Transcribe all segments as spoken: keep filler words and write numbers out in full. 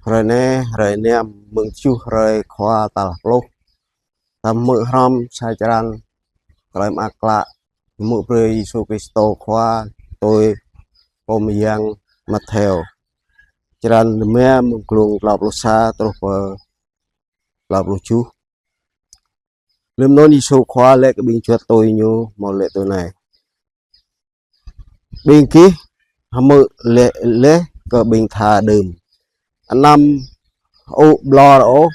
Hrơi anai, hrơi năm, mơ̆ng tơjuh hrơi Khua tal pluh. Ta hmư̆ hrŏm sa črăn Tơlơi Mơak Klă mơ̆ng Yêsu Krist Khua tui Pô Mơyang Mattheo. Črăn rơma mơ̆ng glông klâo pluh sa truh pơ klâo pluh tơjuh. Lơm anŭn Yêsu Khua laĭ kơ ƀing čuăt tui Ñu hmâo laĭ tui anai: Ƀing gih hmư̆ laĭ laih kơ ƀing tha đưm: Anăm hơŭ ƀlŏr ôh,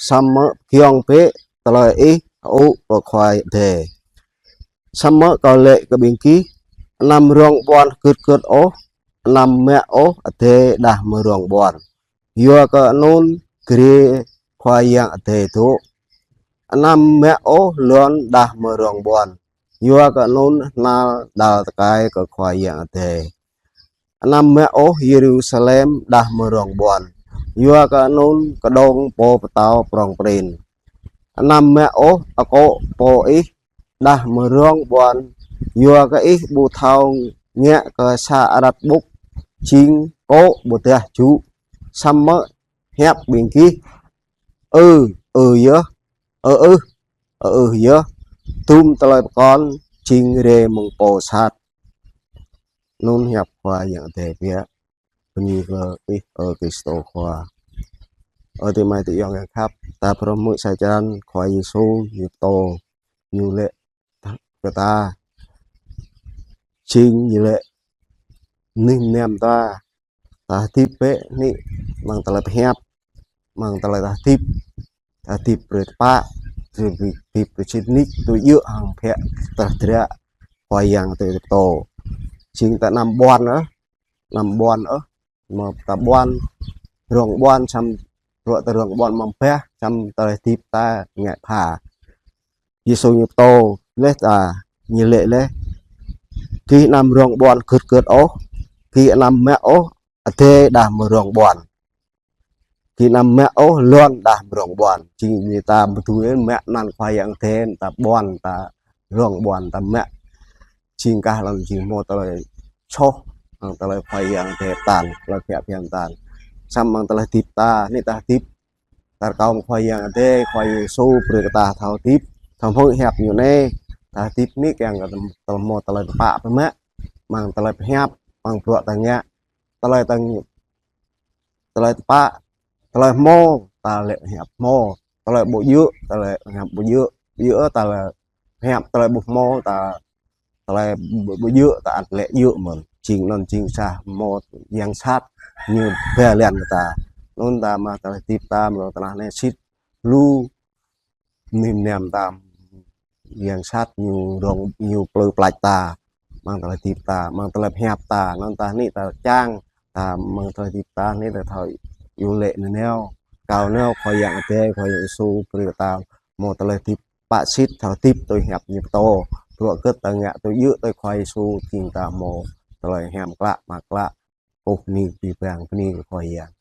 samơ̆ pơgiŏng bĕ tơlơi ih hơŭ pơ Khua Adai. Samơ̆ Kâo laĭ kơ ƀing gih: Anăm rŏng ƀuăn hơgĕt hơgĕt ôh, anăm mă ôh adai đah mơ̆ rŏng ƀuăn, yua kơ anŭn grê Khua Yang Adai dŏ. Anăm mă ôh lŏn đah mơ̆ rŏng ƀuăn, yua kơ anŭn hnal đal tơkai kơ Khua Yang Adai. Anăm mă ôh Yêrusalem đah mơ̆ rŏng ƀuăn, yua kơ anŭn kơđông Pô Pơtao prŏng prin. Anăm mă ôh akŏ pô ih đah mơ̆ rŏng ƀuăn, yua kơ ih ƀu thâo ngă kơ sa arăt ƀŭk jing kô̆ ƀôdah jŭ. Samơ̆ hiăp ƀing gih: Ơ, ơ yơh, ơ ưh, ơ ưh yơh, dŭm tơlơi pơkŏn jing rai mơ̆ng pô sat. Anŭn hiăp Khua Yang Adai biă. Bơni kơ Ih, ơ Krist Khua. Ơ adơi amai ayŏng yang khăp, ta phrâo hmư̆ sa črăn Khua Yêsu Ñu pơtô, Ñu laĭ kơ ta, jing Ñu laĭ mơnuih mơnam ta, ta hơdip bĕ nik amăng tơlơi pơhiăp, amăng tơlơi ta hơdip, ta hơdip brơi tơpă, hơdip brơi sĭt nik, tui djơ̆ hăng phiă tơdră Khua Yang tui pơtô. Jing ta anăm ƀuăn ôh, anăm ƀuăn ôh, mơ̆ ta ƀuăn, rŏng ƀuăn, samơ̆ bruă ta rŏng ƀuăn mơ̆ bah, samơ̆ tơlơi hơdip ta ngă pha. Yêsu Ñu pơtô laih ta, Ñu laĭ laih: Gih anăm rŏng ƀuăn hơgĕt hơgĕt ôh, gih anăm mă ôh adai đah mơ̆ rŏng ƀuăn, gih anăm mă ôh lŏn đah mơ̆ rŏng ƀuăn. Jing ƀing ta ƀu dưi mă anăn Khua Yang Adai, ta ƀuăn, ta rŏng ƀuăn, ta mă. Jing kah lŏn jing hmâo tơlơi soh, amăng tơlơi Khua Yang Adai pơtă, tơlơi phiă phiăn pơtă. Samơ̆ amăng tơlơi hơdip ta, nik ta hơdip ta rơkâo mơ̆ng Khua Yang Adai, Khua Yêsu brơi kơ ta thâo hơdip, thâo hmư̆ hiăp Ñu anai, ta hơdip nik kiăng kơ tơl-, hmâo tơlơi tơpă pơmă, amăng tơlơi pơhiăp, amăng bruă ta ngă, tơlơi ta ngă, tơlơi tơpă, tơlơi hmâo, ta laĭ hiăp hmâo, tơlơi ƀu djơ̆, ta laĭ hiăp ƀu djơ̆, ƀu djơ̆, ta laĭ hiăp, tơlơi ƀu hmâo, ta tơlơi ƀu, ƀu djơ̆ ta ăt laĭ djơ̆ mơ̆n. Jing anŭn jing sa hmâo yang sat ñu ba lăng kơ ta. Anŭn ta mă tơlơi hơdip ta mơ̆ng tơnah anai sĭt lu mơnuih mơnam ta yang sat ñu rŏng, ñu plư plač ta. Amăng tơlơi hơdip ta, amăng tơlơi pơhiăp ta, anŭn ta nik ta čang, ta amăng tơlơi hơdip ta nik ta thâo iâu laĭ nanao, rơkâo nanao Khua Yang Adai, Khua Yang Yêsu brơi kơ ta hmâo tơlơi hơdip pă sĭt, thâo hơdip tui hiăp Ñu pơtô. Bruă hơgĕt ta ngă tui djơ̆ tui Khua Yêsu, jing ta hmâo tơlơi hiam klă, mơak klă, kơkuh bơni, abih bang bơni kơ Khua Yang.